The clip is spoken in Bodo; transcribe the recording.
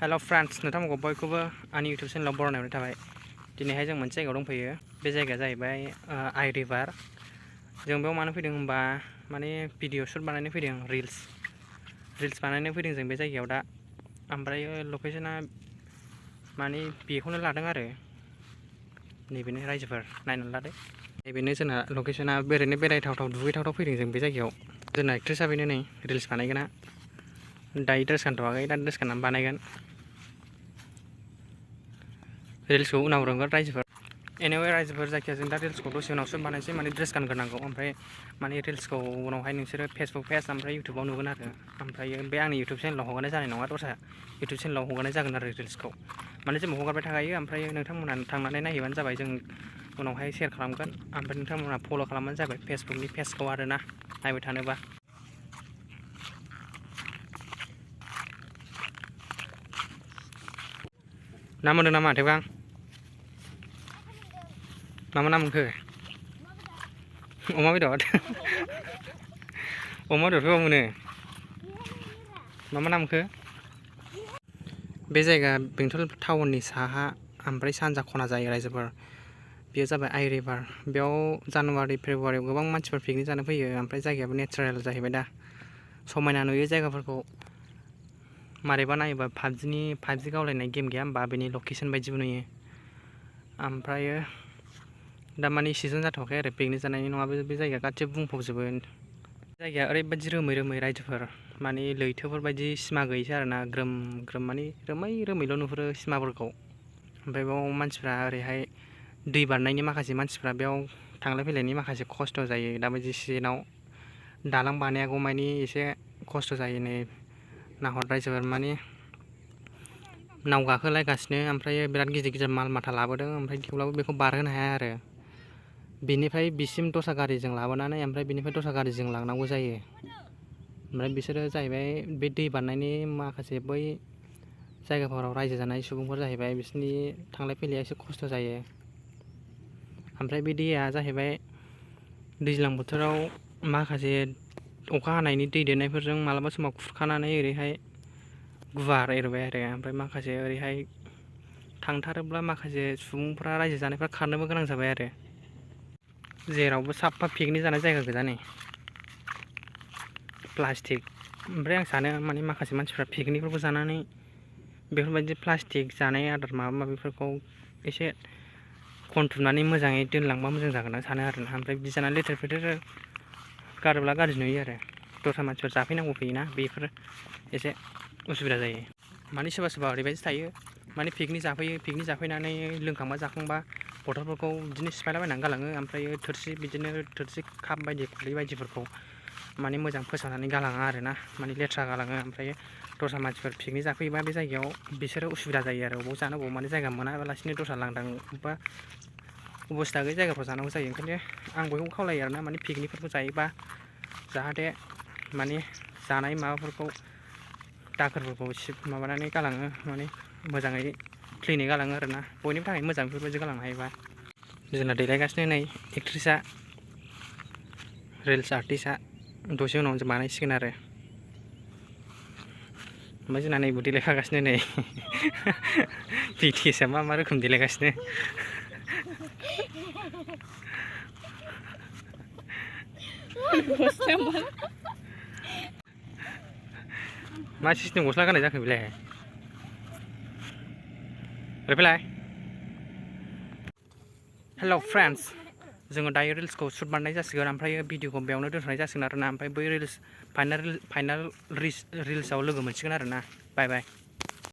हेल' फ्रेंड्स नोंथांमोनखौ बयखौबो आंनि यूट्यूब चेनेलाव बरायनाय थाबाय। दिनैहाय जों मोनसे जायगायाव दंफैयो। बे जायगाया जाहैबाय आई रिभार। जों बेयाव मानो फैदों होनबा माने भिडिअ शूट बानायनो फैदों, रिल्स बानायनो फैदों जों बे जायगायाव दा। ओमफ्राय लकेशना माने बेखौनो लादों आरो नैबेनो रायजोफोर नायनानै लादो। नैबेनो जोंना लकेशना ओरैनो बेरायथावथाव दुगैथावथाव फैदों जों बे जायगायाव। जोंना एक्ट्रेसआ बेनो नै रिल्स बानायगोना। दायो ड्रेस गानथ'वाखै, दा ड्रेस गाननानै बानायगोन। रिल्सखौ उनाव रोंगोन रायजोफोर। एनिवे रायजोफोर जायखिया जों दा रिल्सखौ दसे उनावसो बानायसै, माने ड्रेस गानग्रोनांगौ। ओमफ्राय माने रिल्सखौ उनावहाय नोंसोरो फेसबुक पेज ओमफ्राय इउटुबाव नुगोन आरो। ओमफ्राय बे आंनि इउटुब चेनेलाव हगारनाय जानाय नङा, दस्रा इउटुब चेनेलाव हगारनाय जागोन आरो रिल्सखौ। माने जों हगारबाय थाखायो, ओमफ्राय नोंथांमोना थांनानै नायहैबानो जाबाय। जों उनावहाय शेयार खालामगोन, ओमफ्राय नोंथांमोना फल' खालामबानो जाबाय फेसबुकनि पेजखौ आरो ना, नायबाय थानोबा। ना मोनदों नामा थेवगां? मा ना मोनखो? अमा बेदर। अमा बेदरखौ मोनो। मा ना मोनखो? बे जायगा बेंटल टाउननि साहा ओमफ्राय सानजा खना जायो रायजोफोर। बेयो जाबाय आई रिभार। बेयाव जानुवारि फेब्रुवारियाव गोबां मानसिफोर पिकनिक जानो फैयो। ओमफ्राय जायगायाबो नेचारेल जाहैबाय दा, समायना नुयो जायगाफोरखौ। मारैबा नायोबा पाबजि गावलायनाय गेम गैया होमबा, बेनि लकेशन बायदिबो नुयो। ओमफ्रायो दा माने सिजन जाथ'वाखै आरो पिकनिक जानायनि, नङाबा बे जायगाया गासिबो बुंफबजोबो। जायगाया ओरैबायदि रोमै रोमै रायजोफोर, माने लैथोफोर बायदि सिमा गैयैसो आरोना, ग्रोम ग्रोम माने रोमैल' नुहुरो सिमाफोरखौ। ओमफ्राय बेयाव मानसिफ्रा ओरैहाय दै बारनायनि माखासे मानसिफ्रा बेयाव थांलाय फैलायनि माखासे खस्थ' जायो दाबायदि सिजोनाव। दालां बानायागौ मानि एसे खस्थ' जायो। नै नाहर रायजोफोर, माने नाव गाखोलायगासिनो, ओमफ्राय बिराद गिदिर गिदिर माल माथा लाबोदों। ओमफ्राय थेवब्लाबो बेखौ बारहोनो हाया आरो। बिनिफ्राय बिसिम दस्रा गारिजों लाबोनानै, ओमफ्राय बिनिफ्राय दस्रा गारिजों लांनांगौ जायो। ओमफ्राय बिसोरो जाहैबाय बे दै बारनायनि माखासे बै जायगाफोराव रायजो जानाय सुबुंफोर जाहैबाय, बिसोरनि थांलाय फैलाया एसे खस्थ' जायो। ओमफ्राय बे दैया जाहैबाय दैज्लां बोथोराव माखासे अखा हानायनि दै देरनायफोरजों मालाबा समाव खुरखानानै ओरैहाय गुवार एरबाय आरो। ओमफ्राय माखासे ओरैहाय थांथारोब्ला माखासे सुबुंफ्रा, रायजो जानायफ्रा खारनोबो गोनां जाबाय आरो। जेरावबो साफा पिकनिक जानाय जायगा गोजा नै प्लास्टिक। ओमफ्राय आं सानो माने माखासे मानसिफ्रा पिकनिकफोरखौ जानानै बेफोरबायदि प्लास्टिक जानाय आदार माबा माबिफोरखौ एसे खनथुमनानै मोजाङै दोनलांबा मोजां जागोन आं सानो आरोना। ओमफ्राय बिदि जानानै लेथेर फेथेर गारोब्ला गाज्रि नुयो आरो। दस्रा मानसिफोर जाफैनांगौ फैयोना, बेफोर एसे उसुबिदा जायो। माने सोरबा सोरबा ओरैबायदि थायो, माने पिकनिक जाफैयो, पिकनिक जाफैनानै लोंखांबा जाखांबा बथलफोरखौ बिदिनो सिफायलाबायनानै गालाङो। ओमफ्राय बिदिनो थोरसि काप बायदि खुरै बायदिफोरखौ माने मोजां फोसाबनानै गालाङा आरोना, माने लेथ्रा गालाङो। ओमफ्राय दस्रा मानसिफोर पिकनिक जाफैयोबा बे जायगायाव बिसोरो उसुबिदा जायो आरो। बबाव जानो, बबाव माने जायगा मोनाबालासिनो दस्रा लांदां बा अबस्था गैयै जायगाफ्राव जानांगौ जायो। ओंखायनो आं बयखौबो खावलायो आरोना, माने पिकनिकफोरखौ जायोबा जाहाथे माने जानाय माबाफोरखौ दाखोरफोरखौ माबानानै गालाङो, माने मोजाङै क्लिनै गालाङो आरोना। बयनिबो थाखाय मोजां बेफोरबायदि गालांनो हायोबा। जोंना देलायगासिनो नै एक्ट्रेसआ, रिल्स आर्टिस्टआ दसे उनाव जों बानायसिगोन आरो। ओमफ्राय जोंना नैबो देलायखागासिनो नै BTSआ मा रोखोम देलायगासिनो। मा सिस्टेम गस्ला गाननाय जाखो बेलाय? ओरै फैलाय। हेल' फ्रेन्ड्स, जोङो दायो रिल्सखौ शुट बानायनाय जासिगोन, ओमफ्राय भिडिअखौ बेयावनो दोनथ'नाय जासिगोन आरोना। ओमफ्राय बै फाइनाल रिल्सआव लोगो मोनसिगोन आरोना। बाय बाय।